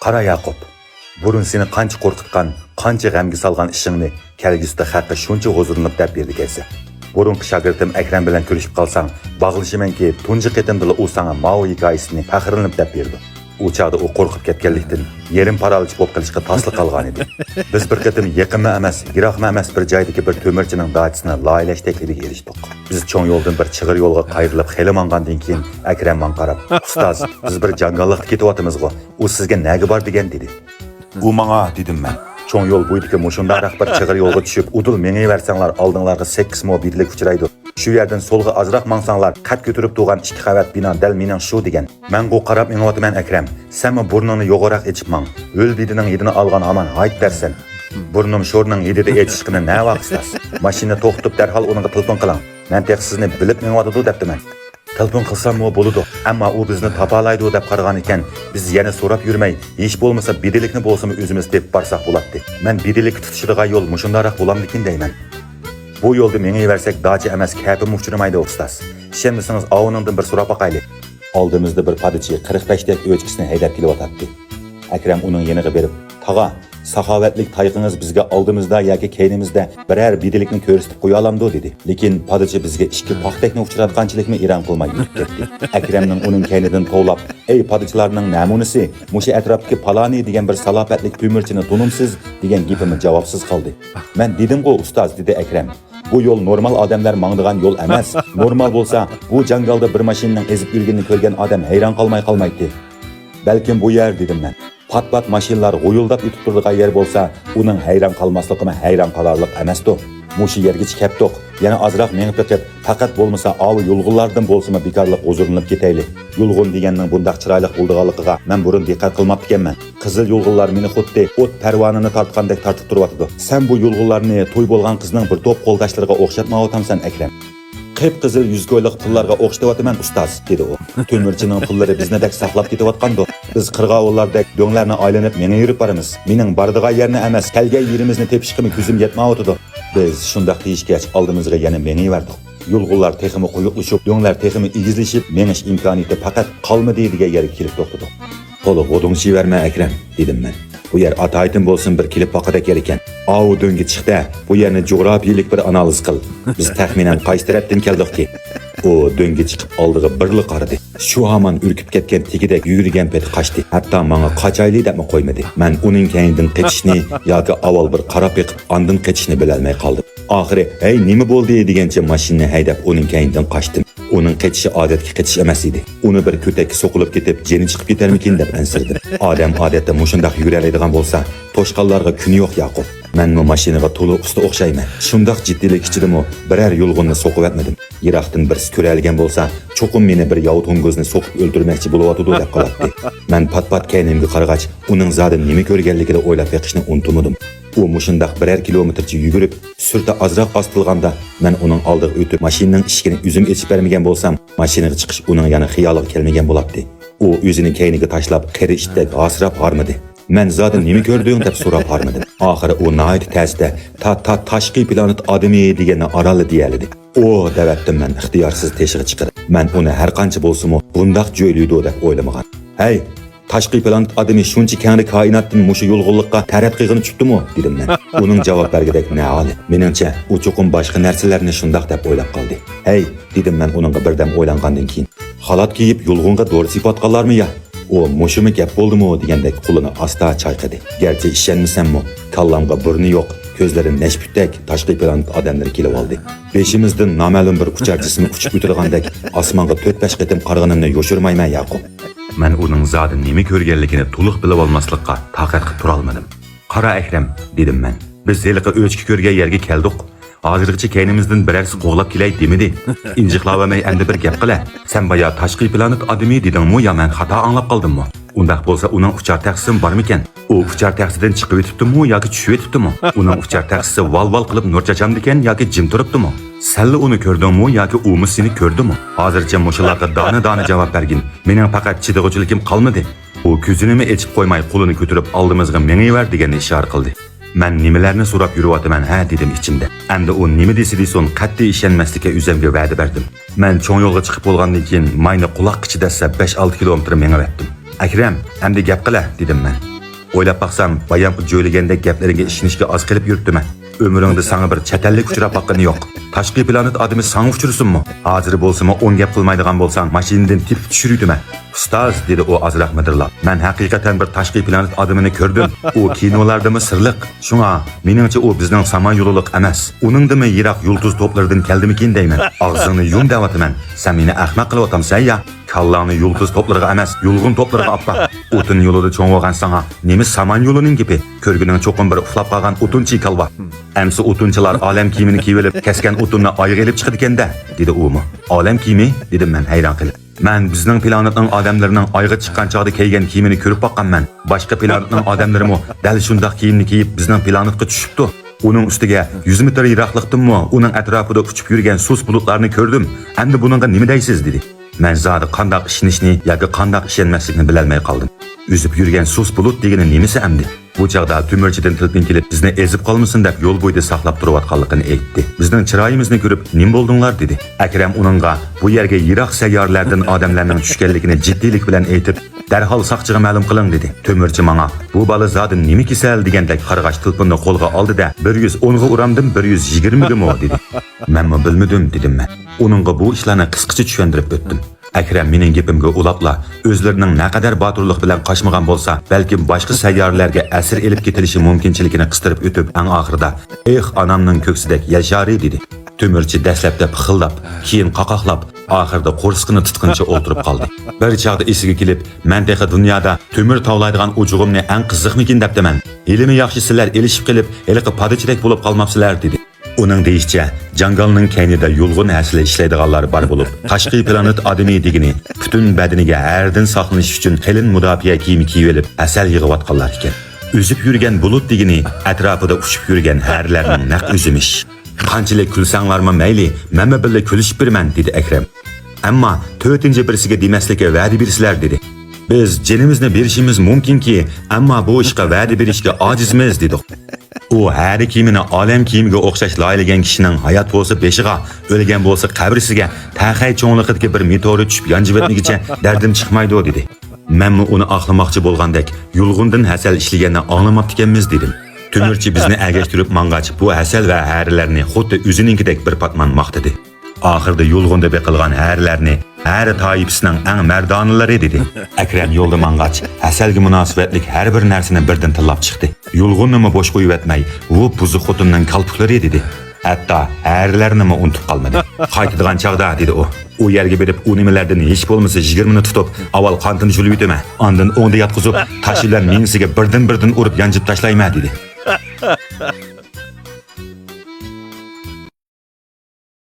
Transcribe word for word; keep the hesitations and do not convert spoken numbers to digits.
قارا ياقۇپ، بۇرۇن سېنى قانچە قورقۇتقان، قانچە غەمگە سالغان ئىشىڭنى كەلگۈسىدە خەققە شۇنچە ھۇزۇرلىنىپ دەپ بېرىدىكەنسەن. بۇرۇنقى شاگىرتىم ئەكرەم بىلەن كۆرۈشۈپ قالساڭ، باغلىشىمەنكى، تۇنجى قېتىمدىلا ئۇ ساڭا ماۋۇ ھېكايىسىنى پەخىرلىنىپ دەپ بېرىدۇ. ئۇ چاغدا ئۇ قورقۇپ كەتكەنلىكتىن، يېرىم پارالىچ بولۇپ قېلىشقا تاسلا قالغانىدى. بىز بىر قېتىم يېقىنمۇ ئەمەس، يىراقمۇ ئەمەس بىر جايدىكى بىر تۆمۈرچىنىڭ داچىسىنى لايىھەلەش تەكلىپىگە ئېرىشتۇق. بىز چوڭ يولدىن بىر چىغىر يولغا قايرىلىپ خېلى ماڭغاندىن كېيىن، ئەكرەم ماڭا قاراپ، ئۇستاز، بىز بىر جاڭگاللىقتا كېتىۋاتىمىزغۇ، ئۇ سىزگە نەگە بار دېگەن، دېدى. ئۇ ماڭا، دېدىم مەن. چوڭ يول بويىدىكى مۇشۇنداقراق بىر چىغىر يولغا چۈشۈپ، ئۇدۇل مېڭىۋەرسەڭلار، ئالدىڭلارغا سەككىز مو بېدىلىك ئۇچرايدۇ. شۇ يەردىن سولغا ئازراق ماڭساڭلار، قەد كۆتۈرۈپ تۇرغان ئىككى قەۋەت بىنا دەل مېنىڭ شۇ، دېگەن. مەنغۇ قاراپ مېڭىۋاتىمەن، ئەكرەم. سەنمۇ بۇرنۇڭنى يوغىراق ئېچىپ ماڭ. ھۆل بېدىنىڭ ھىدىنى ئالغان ھامان ھايت دەرسەن. بۇرنۇم شورنىڭ ھىدىدا ئېچىشقىنى نەۋاق، ئۇستاز؟ ماشىنىنى توختىتىپ، دەرھال ئۇنىڭغا تېلېفون قىلىڭ. مەن تېخى سىزنى بىلىپ مېڭىۋاتىدۇ دەپتىمەن. تېلېفون قىلساممۇ بولىدۇ، ئەمما ئۇ بىزنى تاپالايدۇ دەپ قارىغانىكەن، بىز يەنە سوراپ يۈرمەي، ھېچ بولمىسا بېدىلىكنى بولسىمۇ ئۆزىمىز تېپىپ بارساق بولاتتى. مەن بېدىلىككە تۇتىشىدىغان يول مۇشۇنداقراق بولامدىكىن دەيمەن. بۇ يولدا مېڭىۋەرسەك داچا ئەمەس، كەپىمۇ ئۇچرىمايدۇ، ئۇستاز. ئىشەنمىسىڭىز، ئاۋۇنىڭدىن بىر سوراپ باقايلى. ئالدىمىزدا بىر پادىچى قىرىق بەشتەك ئۆچكىسىنى ھەيدەپ كېلىۋاتاتتى. ئەكرەم ئۇنىڭ يېنىغا بېرىپ، تاغا، ساخاۋەتلىك تايىقىڭىز بىزگە ئالدىمىزدا ياكى كەينىمىزدە بىرەر بېدىلىكنى كۆرسىتىپ قويالامدۇ؟ دېدى. لېكىن پادىچى بىزگە ئىككى پاختەكنى ئۇچراتقانچىلىكمۇ ئېرەن قىلماي ئۆتۈپ كەتتى. ئەكرەمنىڭ ئۇنىڭ كەينىدىن توۋلاپ، ئەي پادىچىلارنىڭ نەمۇنىسى، مۇشۇ ئەتراپتىكى پالانى دېگەن بىر سالاپەتلىك تۆمۈرچىنى تونۇمسىز؟ دېگەن گېپىممۇ جاۋابسىز قالدى. مەن دېدىمغۇ، ئۇستاز، دېدى ئەكرەم. بۇ يول نورمال ئادەملەر ماڭىدىغان يول ئەمەس. نورمال بولسا، بۇ جاڭگالدا بىر ماشىنىنىڭ ئېزىپ يۈرگىنىنى كۆرگەن ئادەم ھەيران قالماي قالمايتتى. بەلكىم بۇ يەر، دېدىم مەن. پات-پات ماشىنىلار غۇيۇلداپ ئۆتۈپ تۇرىدىغان يەر بولسا، ئۇنىڭ ھەيران قالماسلىقىمۇ ھەيران قالارلىق ئەمەستۇ. مۇشۇ يەرگىچە كەپتۇق. يەنە ئازراق مېڭىپ بېقىپ، پەقەت بولمىسا ئاۋۇ يۇلغۇنلاردىن بولسىمۇ بىكارلىق ھۇزۇرلىنىپ كېتەيلى. يۇلغۇن دېگەننىڭ بۇنداق چىرايلىق بولىدىغانلىقىغا مەن بۇرۇن دىققەت قىلماپتىكەنمەن. قىزىل يۇلغۇنلار مېنى خۇددى ئوت پەرۋانىنى تارتقاندەك تارتىپ تۇرۇۋاتىدۇ. سەن بۇ يۇلغۇنلارنى توي بولغان قىزنىڭ بىر توپ قولداشلىرىغا ئوخشاتمايۋاتامسەن، ئەكرەم؟ قىپقىزىل يۈز كويلۇق پۇللارغا ئوخشىتىۋاتىمەن، ئۇستاز، دېدى ئۇ. تۆمۈرچىنىڭ پۇللىرى بىزنىدەك ساقلاپ كېتىۋاتقاندۇ؟ بىز قىرغاۋۇللاردەك دۆڭلەرنى ئايلىنىپ مېڭىۋېرىپ بارىمىز. مېنىڭ بارىدىغان يەرنى ئەمەس، كەلگەن يېرىمىزنى تېپىشقىمۇ كۆزۈم يەتمەيۋاتىدۇ. بىز شۇنداق دېيىشكەچ، ئالدىمىزغا يەنە مېڭىۋەردۇق. يۇلغۇنلار تېخىمۇ قويۇقلىشىپ، دۆڭلەر تېخىمۇ ئېگىزلىشىپ، مېڭىش ئىمكانىيىتى پەقەت قالمىدى دېگەن يەرگە كېلىپ توختىدۇق. تولا غۇدۇڭشىۋەرمە، ئەكرەم، دېدىم مەن. بۇ يەر ئاتايىتىن بولسۇن بىر كېلىپ باققۇدەك يەركەن. ئاۋۇ دۆڭگە چىق-دە، بۇ يەرنى جۇغراپىيىلىك بىر ئانالىز قىل. بىز تەخمىنەن قايسى تەرەپتىن كەلدۇقكى؟ ئۇ دۆڭگە چىقىپ ئالدىغا بىرلا قارىدى. شۇ ھامان ئۈركۈپ كەتكەن تېگىدەك يۈگۈرگەن پېتى قاچتى. ھەتتا ماڭا قاچايلى دەپمۇ قويمىدى. مەن ئۇنىڭ كەينىدىن قېچىشنى ياكى ئاۋۋال بىر قاراپ بېقىپ ئاندىن قېچىشنى بىلەلمەي قالدىم. ئاخىرى، ھەي، نېمە بولدى؟ دېگەنچە ماشىنىنى ھەيدەپ ئۇنىڭ كەينىدىن قاچتىم. ئۇنىڭ قېچىشى ئادەتتىكى قېچىش ئەمەس ئىدى. ئۇنى بىر كۆتەككە سوقۇلۇپ كېتىپ، جېنى چىقىپ كېتەرمىكىن دەپ ئەنسىرىدىم. ئادەم ئادەتتە مۇشۇنداق يۈگۈرەلەيدىغان بولسا، توشقانلارغا كۈنى يوق، ياقۇپ. مەنمۇ ماشىنىغا تولا ئۇستا ئوخشايمەن. شۇنداق جىددىيلىك ئىچىدىمۇ بىرەر يۇلغۇننى سوقۇۋەتمىدىم. يىراقتىن بىرسى كۆرەلىگەن بولسا، چوقۇم مېنى بىر ياۋا توڭگۇزنى سوقۇپ ئۆلتۈرمەكچى بولۇۋاتىدۇ دەپ قالاتتى. مەن پات-پات كەينىمگە قارىغاچ، ئۇنىڭ زادى نېمە كۆرگەنلىكىنى ئويلاپ بېقىشنى ئۇنتۇمىدىم. ئۇ مۇشۇنداق بىرەر كىلومېتىرچە يۈگۈرۈپ، سۈرئىتى ئازراق ئاستىلىغاندا، مەن ئۇنىڭ ئالدىغا ئۆتۈپ، ماشىنىنىڭ ئىشىكىنى ئۆزۈم ئېچىپ بەرمىگەن بولسام، ماشىنىغا چىقىش ئۇنىڭ يەنە خىيالىغا كەلمىگەن بولاتتى. ئۇ ئۆزىنى كەينىگە تاشلاپ، قېرى ئىتتەك ھاسىراپ ھارمىدى. مەن زادى نېمە كۆردۈڭ دەپ سوراپ ھارمىدىم. ئاخىرى ئۇ ناھايىتى تەستە تا، تا، تاشقى پلانېت ئادىمى دېگەننى ئارانلا دېيەلىدى. ئو دەۋەتتىم مەن ئىختىيارسىز تېشىغا چىقىرىپ. مەن ئۇنى ھەر قانچە بولسىمۇ بۇنداق جۆيلۈيدۇ دەپ ئويلىمىغان. ھەي، تاشقى پلانېت ئادىمى شۇنچە كەڭرى كائىناتتىن مۇشۇ يۇلغۇنلۇققا تەرەت قىلغىنى چۈشۈپتىمۇ؟ دېدىم مەن. ئۇنىڭ جاۋاب بەرگۈدەك نە ھالى؟ مېنىڭچە، ئۇ چوقۇم باشقا نەرسىلەرنى شۇنداق دەپ ئويلاپ قالدى. ھەي، دېدىم مەن ئۇنىڭغا بىردەم ئويلانغاندىن كېيىن. خالات كىيىپ يۇلغۇنغا دورا سېپىۋاتقانلارمۇ يا؟ ئۇ مۇشۇمۇ گەپ بولدىمۇ دېگەندەك قولىنى ئاستا چايقىدى. گەرچە ئىشەنمىسەممۇ، كاللامغا بۇرنى يوق، كۆزلىرى نەشپۈتتەك تاشقى پلانېت ئادەملىرى كېلىۋالدى. بېشىمىزدىن نامەلۇم بىر ئۇچار جىسمى ئۇچۇپ ئۆتىدىغاندەك ئاسمانغا تۆت-بەش قېتىم قارىغىنىمنى يوشۇرمايمەن، ياقۇپ. مەن ئۇنىڭ زادى نېمە كۆرگەنلىكىنى تولۇق بىلىۋالماسلىققا تاقەت قىلىپ تۇرالمىدىم. قارا، ئەكرەم، دېدىم مەن. بىز ھېلىقى ئۆچكە كۆرگەن يەرگە كەلدۇق. ھازىرغىچە كەينىمىزدىن بىرەرسى قوغلاپ كېلەي دېمىدى. ئىنجىقلاۋەرمەي ئەمدى بىر گەپ قىلە. سەن بايا تاشقى پلانېت ئادىمى دېدىڭمۇ يا مەن خاتا ئاڭلاپ قالدىممۇ؟ ئۇنداق بولسا ئۇنىڭ ئۇچار تەخسىسىمۇ بارمىكەن؟ ئۇ ئۇچار تەخسىدىن چىقىۋېتىپتىمۇ ياكى چۈشۈۋېتىپتىمۇ؟ ئۇنىڭ ئۇچار تەخسىسى ۋال-ۋال قىلىپ نۇر چاچامدىكەن ياكى جىم تۇرۇپتىمۇ؟ سەنلا ئۇنى كۆردۈڭمۇ ياكى ئۇمۇ سېنى كۆردىمۇ؟ ھازىرچە مۇشۇلارغا دانە-دانە جاۋاب بەرگىن. مېنىڭ پەقەت چىدىغۇچىلىكىم قالمىدى. ئۇ كۆزىنىمۇ ئېچىپ قويماي قولىنى كۆتۈرۈپ ئالدىمىزغا مېڭىۋەر دېگەننى ئىشارە قىلدى. مەن نېمىلەرنى سوراپ يۈرۈۋاتىمەن ھە دېدىم ئىچىمدە. ئەمدى ئۇ نېمە دېسە دېسۇن قەتئىي ئىشەنمەسلىككە ئۆزۈمگە ۋەدە بەردىم. مەن چوڭ يولغا چىقىپ بولغاندىن كېيىن ماينى قۇلاققىچە دەسسە بەش-ئالتە كىلومېتىر مېڭىۋەتتىم. ئەكرەم، ئەمدى گەپ قىلە، دېدىم مەن. ئويلاپ باقسام، بايامقى جۆيلىگەندەك گەپلىرىڭگە ئىشىنىشكە ئاز قېلىپ يۈرۈپتىمەن. ئۆمرۈڭدە ساڭا بىر چەت ئەللىك ئۇچراپ باققىنى يوق. تاشقى پلانېت ئادىمى ساڭا ئۇچرىسۇنمۇ؟ ھازىر بولسىمۇ ئون گەپ قىلمايدىغان بولساڭ، ماشىنىدىن تېپىپ چۈشۈرۈيتىمەن. ئۇستاز، دېدى ئۇ ئازراق مىدىرلاپ، مەن ھەقىقەتەن بىر تاشقى پلانېت ئادىمىنى كۆردۈم. ئۇ كىنولاردىمۇ سىرلىق. شۇڭا، مېنىڭچە ئۇ بىزنىڭ سامان يولىلىق ئەمەس. ئۇنىڭدىمۇ يىراق يۇلتۇز توپلىرىدىن كەلدىمىكىن دەيمەن. ئاغزىڭنى يۇم دەۋاتىمەن. سەن مېنى ئەخمەق قىلىۋاتامسەن يا؟ كاللاڭنى يۇلتۇز توپلىرىغا ئەمەس، يۇلغۇن توپلىرىغا ئاپپاق. ئوتۇن يولىدا چوڭ بولغان ساڭا نېمە سامان يولىنىڭ گېپى؟ كۆرگىنىڭ چوقۇم بىر ئۇخلاپ قالغان ئوتۇنچى كالۋا. ئەمسە ئوتۇنچىلار ئالەم كىيىمىنى كىيىۋېلىپ، كەسكەن ئوتۇننى ئايغا ئېلىپ چىقىدىكەن-دە، دېدى ئۇمۇ. ئالەم كىيىمى؟ دېدىم مەن ھەيران قېلىپ. مەن بىزنىڭ پلانېتنىڭ ئادەملىرىنىڭ ئايغا چىققان چاغدا كىيگەن كىيىمىنى كۆرۈپ باققانمەن. باشقا پلانېتنىڭ ئادەملىرىمۇ دەل شۇنداق كىيىمنى كىيىپ بىزنىڭ پلانېتقا چۈشۈپتۇ. ئۇنىڭ ئۈستىگە يۈز مېتىر يىراقلىقتىنمۇ ئۇنىڭ ئەتراپىدا ئۇچۇپ يۈرگەن سۇس بۇلۇتلارنى كۆردۈم. ئەمدى بۇنىڭغا نېمە دەيسىز؟ دېدى. مەن زادى قانداق ئىشىنىشنى ياكى قانداق ئىشەنمەسلىكنى بىلەلمەي قالدىم. ئۈزۈپ يۈرگەن سۇس بۇلۇت دېگىنى نېمىسى ئەمدى؟ بۇ چاغدا تۆمۈرچىدىن تېلېفون كېلىپ، بىزنى ئېزىپ قالمىسۇن دەپ يول بويىدا ساقلاپ تۇرۇۋاتقانلىقىنى ئېيتتى. بىزنىڭ چىرايىمىزنى كۆرۈپ، نېمە بولدۇڭلار؟ دېدى. ئەكرەم ئۇنىڭغا بۇ يەرگە يىراق سەييارىلەردىن ئادەملەرنىڭ چۈشكەنلىكىنى جىددىيلىك بىلەن ئېيتىپ، دەرھال ساقچىغا مەلۇم قىلىڭ، دېدى. تۆمۈرچى ماڭا، بۇ بالا زادى نېمە كېسەل دېگەندەك قارىغاچ، تېلېفوننى قولىغا ئالدى-دە، بىر يۈز ئونغا ئۇرامدىم، بىر يۈز يىگىرمىگىمۇ؟ دېدى. مەنمۇ بىلمىدىم، دېدىم مەن. ئۇنىڭغا بۇ ئىشلارنى قىسقىچە چۈشەندۈرۈپ ئۆتتۈم. ئەكرەم مېنىڭ گېپىمگە ئۇلاپلا، ئۆزلىرىنىڭ نەقەدەر باتۇرلۇق بىلەن قاچمىغان بولسا، بەلكىم باشقا سەييارىلەرگە ئەسىر ئېلىپ كېتىلىشى مۇمكىنچىلىكىنى قىستۇرۇپ ئۆتۈپ، ئەڭ ئاخىرىدا، ئېھ، ئانامنىڭ كۆكسىدەك يەر شارى، دېدى. تۆمۈرچى دەسلەپتە پىخىلداپ، كېيىن قاقاقلاپ، ئاخىرىدا قورسىقىنى تۇتقىنىچە ئولتۇرۇپ قالدى. بىر چاغدا ئېسىگە كېلىپ، مەن تېخى دۇنيادا تۆمۈر تاۋلايدىغان ئوچۇغۇمنى ئەڭ قىزىقمىكىن دەپتىمەن. ھېلىمۇ ياخشى سىلەر ئېلىشىپ قېلىپ، ھېلىقى پادىچىدەك بولۇپ قالماپسىلەر، دېدى. ئۇنىڭ دېيىشىچە، جاڭگالنىڭ كەينىدە يۇلغۇن ھەسىلى ئىشلەيدىغانلار بار بولۇپ، تاشقى پلانېت ئادىمى دېگىنى پۈتۈن بەدىنىگە ھەرىدىن ساقلىنىش ئۈچۈن قېلىن مۇداپىئە كىيىمى كىيىۋېلىپ، ھەسەل يىغىۋاتقانلار ئىكەن. ئۈزۈپ يۈرگەن بۇلۇت دېگىنى ئەتراپىدا ئۇچۇپ يۈرگەن ھەرىلەرنىڭ نەق ئۆزىمىش. قانچىلىك كۈلسەڭلارمۇ مەيلى، مەنمۇ بىللە كۈلۈشۈپ بېرىمەن، دېدى ئەكرەم. ئەمما تۆتىنچى بىرسىگە دېمەسلىككە ۋەدە بېرىسىلەر، دېدى. بىز جېنىمىزنى بېرىشىمىز مۇمكىنكى، ئەمما بۇ ئىشقا ۋەدە بېرىشكە ئاجىزمىز، دېدۇق. ئۇ ھەرە كىيىمىنى ئالەم كىيىمىگە ئوخشاش لايىھەلىگەن كىشىنىڭ ھايات بولسا بېشىغا، ئۆلگەن بولسا قەبرىسىگە تەخەي چوڭلۇقىدىكى بىر مېتېئورىت چۈشۈپ يانجىۋەتمىگۈچە دەردىم چىقمايدۇ، دېدى. مەنمۇ ئۇنى ئاقلىماقچى بولغاندەك، يۇلغۇندىن ھەسەل ئىشلىگەننى ئاڭلىماپتىكەنمىز، دېدىم. تۆمۈرچى بىزنى ئەگەشتۈرۈپ ماڭغاچ، بۇ ھەسەل ۋە ھەرىلەرنى خۇددى ئۆزىنىڭكىدەك بىر پاتمان ماختىدى. ئاخىرىدا يۇلغۇندا بېقىلغان ھەرىلەرنى ھەرە تائىپىسىنىڭ ئەڭ مەردانىلىرى، دېدى. ئەكرەم يولدا ماڭغاچ، ھەسەلگە مۇناسىۋەتلىك ھەر بىر نەرسىنى بىردىن تىللاپ چىقتى. يۇلغۇننىمۇ بوش قويۇۋەتمەي، ۋۇ بۇزۇق خوتۇننىڭ كالپۇكلىرى، دېدى. ھەتتا ھەرىلەرنىمۇ ئۇنتۇپ قالمىدى. قايتىدىغان چاغدا، دېدى ئۇ، ئۇ يەرگە بېرىپ، ئۇ نېمىلەردىن ھېچ بولمىسا يىگىرمىنى تۇتۇپ، ئاۋۋال قانتىنى جۇلۇۋېتىمەن. ئاندىن ئوڭدا ياتقۇزۇپ، تاش بىلەن مېڭىسىگە بىردىن-بىردىن ئۇرۇپ يانجىپ تاشلايمەن، دېدى.